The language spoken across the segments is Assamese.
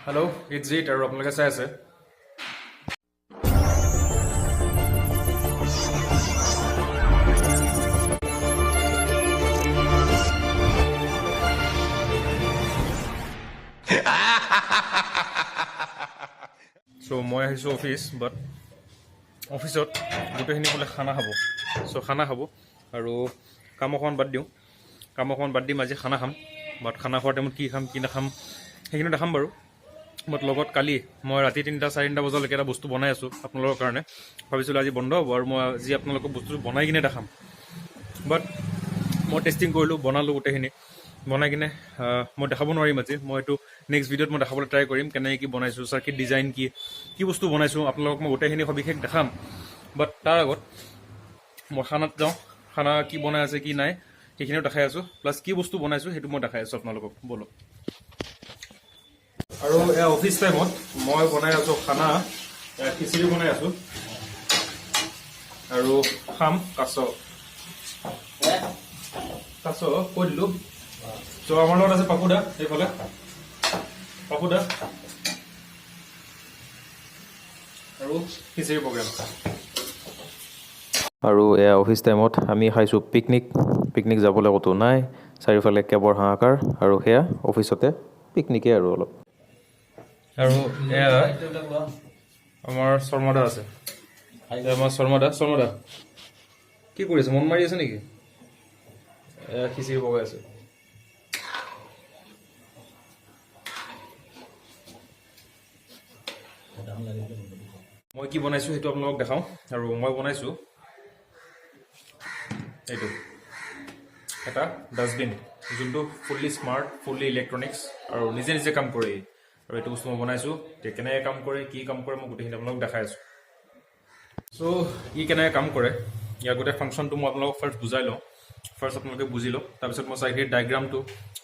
হেল্ল', it's জিত আৰু আপোনালোকে চাই আছে। চ' মই আহিছোঁ অফিচ, বাট অফিচত গোটেইখিনি বোলে খানা খাব। চ' খানা খাব আৰু কাম অকণমান বাদ দিওঁ, কাম অকণমান বাদ দিম, আজি খানা খাম। বাট খানা খোৱাৰ টাইমত কি খাম কি নাখাম সেইখিনি দেখাম বাৰু। বাট লগত কালি মই ৰাতি 3টা 4টা বজালৈকে এটা বস্তু বনাই আছোঁ আপোনালোকৰ কাৰণে। ভাবিছিলোঁ আজি বন্ধ হ'ব আৰু মই আজি আপোনালোকক বস্তুটো বনাই কিনে দেখাম। বাট মই টেষ্টিং কৰিলোঁ, বনালোঁ গোটেইখিনি বনাই কিনে মই দেখাব নোৱাৰিম আজি। মই এইটো নেক্সট ভিডিঅ'ত মই দেখাবলৈ ট্ৰাই কৰিম কেনেকৈ কি বনাইছোঁ, চাৰ্কিট ডিজাইন কি কি বস্তু বনাইছোঁ, আপোনালোকক মই গোটেইখিনি সবিশেষ দেখাম। বাট তাৰ আগত মই খানাত যাওঁ, খানা কি বনাই আছে কি নাই সেইখিনিও দেখাই আছোঁ, প্লাছ কি বস্তু বনাইছোঁ সেইটো মই দেখাই আছোঁ আপোনালোকক। ব'লক। আৰু এয়া অফিচ টাইমত মই বনাই আছোঁ খানা, এয়া খিচিৰি বনাই আছোঁ আৰু খাম কাছ কাছ কৈ দিলোঁ। চ' আমাৰ লগত আছে পাপুদা, এইফালে পাপুদা আৰু খিচিৰি প্ৰগ্ৰেম। আৰু এয়া অফিচ টাইমত আমি খাইছোঁ পিকনিক। পিকনিক যাবলৈ ক'তো নাই, চাৰিওফালে কেবৰ হাহাকাৰ আৰু সেয়া অফিচতে পিকনিকেই আৰু অলপ। আৰু এয়া আমাৰ শৰ্মাদা আছে, এয়া আমাৰ শৰ্মাদা। শৰ্মাদা কি কৰি আছে? মন মাৰি আছে নেকি? এয়া খিচিৰি বগাই আছে। মই কি বনাইছোঁ সেইটো আপোনালোকক দেখাওঁ। আৰু মই বনাইছোঁ এইটো এটা ডাষ্টবিন, যোনটো ফুল্লি স্মাৰ্ট, ফুল্লি ইলেক্ট্ৰনিক্স আৰু নিজে নিজে কাম কৰে ই। আৰু এইটো বস্তু মই বনাইছোঁ, এতিয়া কেনেকৈ কাম কৰে কি কাম কৰে মই গোটেইখিনি আপোনালোকক দেখাই আছোঁ। চ' ই কেনেকৈ কাম কৰে ইয়াৰ গোটেই ফাংচনটো মই আপোনালোকক ফাৰ্ষ্ট বুজাই লওঁ। ফাৰ্ষ্ট আপোনালোকে বুজি লওক, তাৰপিছত মই চাৰ্কিট ডায়েগ্ৰামটো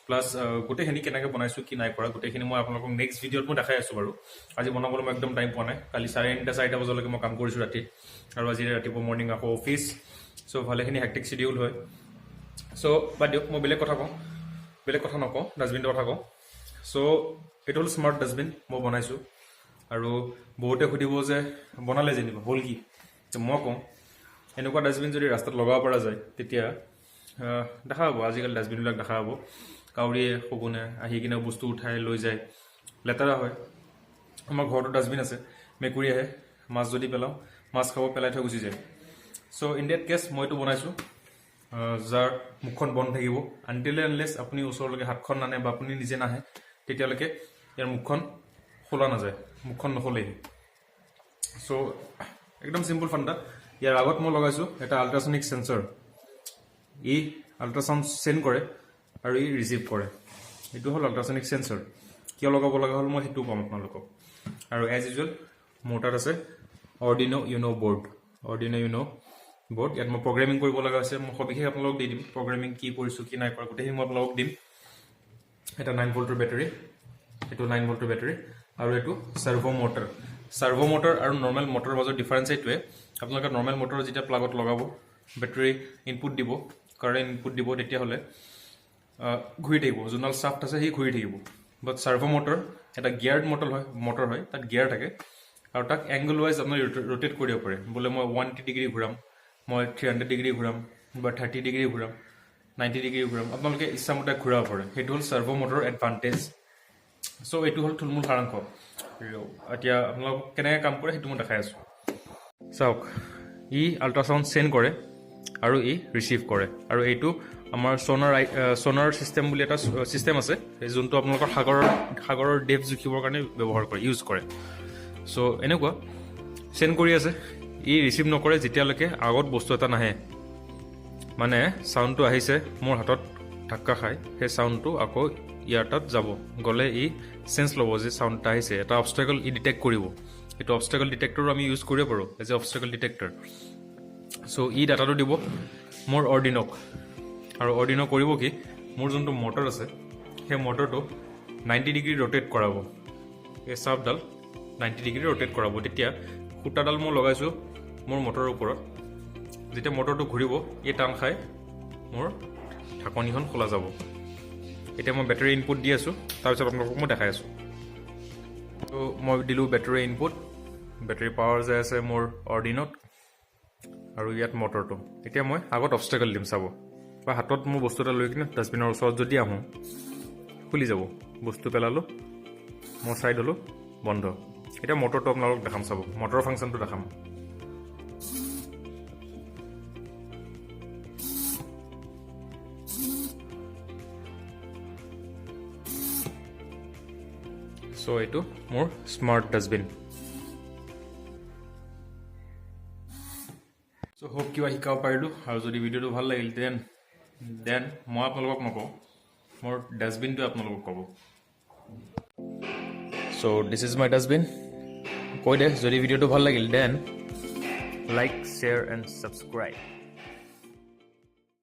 প্লাছ গোটেইখিনি কেনেকৈ বনাইছোঁ কি নাই কৰা গোটেইখিনি মই আপোনালোকক নেক্সট ভিডিঅ'ত মই দেখাই আছোঁ বাৰু। আজি বনাবলৈ মই একদম টাইম পোৱা নাই। কালি 3:30 4টা বজালৈকে মই কাম কৰিছোঁ ৰাতি আৰু আজি ৰাতিপুৱা মৰ্ণিং আকৌ অফিচ। চ' ভালেখিনি হেক্টিক চিডিউল হয়। চ' বাদ দিয়ক, মই বেলেগ কথা কওঁ, বেলেগ কথা নকওঁ, ডাষ্টবিনটোৰ কথা কওঁ। চ' এইটো হ'ল স্মাৰ্ট ডাষ্টবিন মই বনাইছোঁ। আৰু বহুতে সুধিব যে বনালে যেনিবা হ'ল কি? তো মই কওঁ, এনেকুৱা ডাষ্টবিন যদি ৰাস্তাত লগাব পৰা যায় তেতিয়া দেখা হ'ব। আজিকালি ডাষ্টবিনবিলাক দেখা হ'ব, কাউৰীয়ে শগুনে আহি কিনে বস্তু উঠাই লৈ যায়, লেতেৰা হয়। আমাৰ ঘৰতো ডাষ্টবিন আছে, মেকুৰী আহে, মাছ যদি পেলাওঁ মাছ খাব, পেলাই থৈ গুচি যায়। চ' ইন ডেট কেছ মই এইটো বনাইছোঁ, যাৰ মুখখন বন্ধ থাকিব। আনটিল আনলেছ আপুনি ওচৰলৈকে হাতখন নানে বা আপুনি নিজে নাহে, তেতিয়ালৈকে ইয়াৰ মুখখন খোলা নাযায়, মুখখন নোখোলেহি। চ' একদম চিম্পল ফাণ্ডা। ইয়াৰ আগত মই লগাইছোঁ এটা আল্ট্ৰাছনিক চেন্সৰ। ই আল্ট্ৰাচাউণ্ড চেণ্ড কৰে আৰু ই ৰিচিভ কৰে। এইটো হ'ল আল্ট্ৰাছনিক চেন্সৰ। কিয় লগাব লগা হ'ল মই সেইটো ক'ম আপোনালোকক। আৰু এজ ইউজুৱেল মোৰ তাত আছে অৰ্ডিনো you know board. অৰ্ডিনো you know board, ইয়াত মই প্ৰগ্ৰেমিং কৰিব লগা হৈছে। মই সবিশেষ আপোনালোকক দি দিম, প্ৰগ্ৰেমিং কি কৰিছোঁ কি নাই কৰা গোটেইখিনি মই আপোনালোকক দিম। এটা 9 ভল্টৰ বেটাৰী, এইটো 9 ভল্টৰ বেটাৰী আৰু এইটো চাৰ্ভ' মটৰ। চাৰ্ভ' মটৰ আৰু নৰ্মেল মটৰৰ মাজত ডিফাৰেঞ্চ এইটোৱে, আপোনালোকে নৰ্মেল মটৰ যেতিয়া প্লাগত লগাব, বেটাৰী ইনপুট দিব, কাৰেণ্ট ইনপুট দিব, তেতিয়াহ'লে ঘূৰি থাকিব, যোনডাল চাফ্ট আছে সি ঘূৰি থাকিব। বাট চাৰ্ভ' মটৰ এটা গিয়াৰ্ড মটৰ হয়, তাত গিয়াৰ থাকে আৰু তাক এংগল ৱাইজ আপুনি ৰোটেট কৰিব পাৰে। বোলে মই 180 ডিগ্ৰী ঘূৰাম, মই 300 ডিগ্ৰী ঘূৰাম বা 30 ডিগ্ৰী ঘূৰাম, 90 ডিগ্ৰী ঘূৰাম, আপোনালোকে ইচ্ছামতে ঘূৰাব পাৰে। সেইটো হ'ল চাৰ্ভ' মটৰৰ এডভান্টেজ। চ' এইটো হ'ল থুলমূল সাৰাংশ। আৰু এতিয়া আপোনালোকক কেনেকৈ কাম কৰে সেইটো মই দেখাই আছোঁ। চাওক, ই আল্ট্ৰাচাউণ্ড চেণ্ড কৰে আৰু ই ৰিচিভ কৰে। আৰু এইটো আমাৰ ছনাৰ ছিষ্টেম বুলি এটা ছিষ্টেম আছে, এই যোনটো আপোনালোকৰ সাগৰৰ ডেপথ জুখিবৰ কাৰণে ব্যৱহাৰ কৰে, ইউজ কৰে। চ' এনেকুৱা চেণ্ড কৰি আছে, ই ৰিচিভ নকৰে যেতিয়ালৈকে আগত বস্তু এটা নাহে। মানে চাউণ্ডটো আহিছে, মোৰ হাতত ধাক্কা খাই সেই চাউণ্ডটো আকৌ ইয়াৰ তাত যাব, গ'লে ই চেঞ্চ ল'ব যে চাউণ্ড এটা আহিছে, এটা অবষ্টেকল ই ডিটেক্ট কৰিব। এইটো অবষ্টেকল ডিটেক্টৰো আমি ইউজ কৰিব পাৰোঁ এজ এ অবষ্টেকল ডিটেক্টৰ। চ' ই ডাটাটো দিব মোৰ অৰ্ডিনক আৰু অৰ্ডিন কৰিব কি, মোৰ যোনটো মটৰ আছে সেই মটৰটো 90 ডিগ্ৰী ৰোটেট কৰাব। এই চাফডাল 90 ডিগ্ৰী ৰোটেট কৰাব। তেতিয়া সূতাডাল মই লগাইছোঁ মোৰ মটৰৰ ওপৰত, যেতিয়া মটৰটো ঘূৰিব এই টান খাই মোৰ ঢাকনিখন খোলা যাব। এতিয়া মই বেটাৰী ইনপুট দি আছোঁ, তাৰপিছত আপোনালোকক মই দেখাই আছোঁ। ত' মই দিলোঁ বেটেৰী ইনপুট, বেটেৰী পাৱাৰ যাই আছে মোৰ অৰ্ডিনত আৰু ইয়াত মটৰটো। এতিয়া মই আগত অবষ্টেকল দিম, চাব, বা হাতত মোৰ বস্তু এটা লৈ কিনে ডাষ্টবিনৰ ওচৰত যদি আহোঁ, খুলি যাব। বস্তু পেলালোঁ, মই চাইড হ'লোঁ, বন্ধ। এতিয়া মটৰটো আপোনালোকক দেখাম, চাব, মটৰৰ ফাংচনটো দেখাম। চ' এইটো মোৰ স্মাৰ্ট ডাষ্টবিন। চ' হোপ কিবা শিকাব পাৰিলোঁ আৰু যদি ভিডিঅ'টো ভাল লাগিল, then মই আপোনালোকক নকওঁ, মোৰ ডাষ্টবিনটোৱে আপোনালোকক ক'ব। So this is my dustbin. কৈ দে, যদি ভিডিঅ'টো ভাল লাগিল, then like, share and subscribe.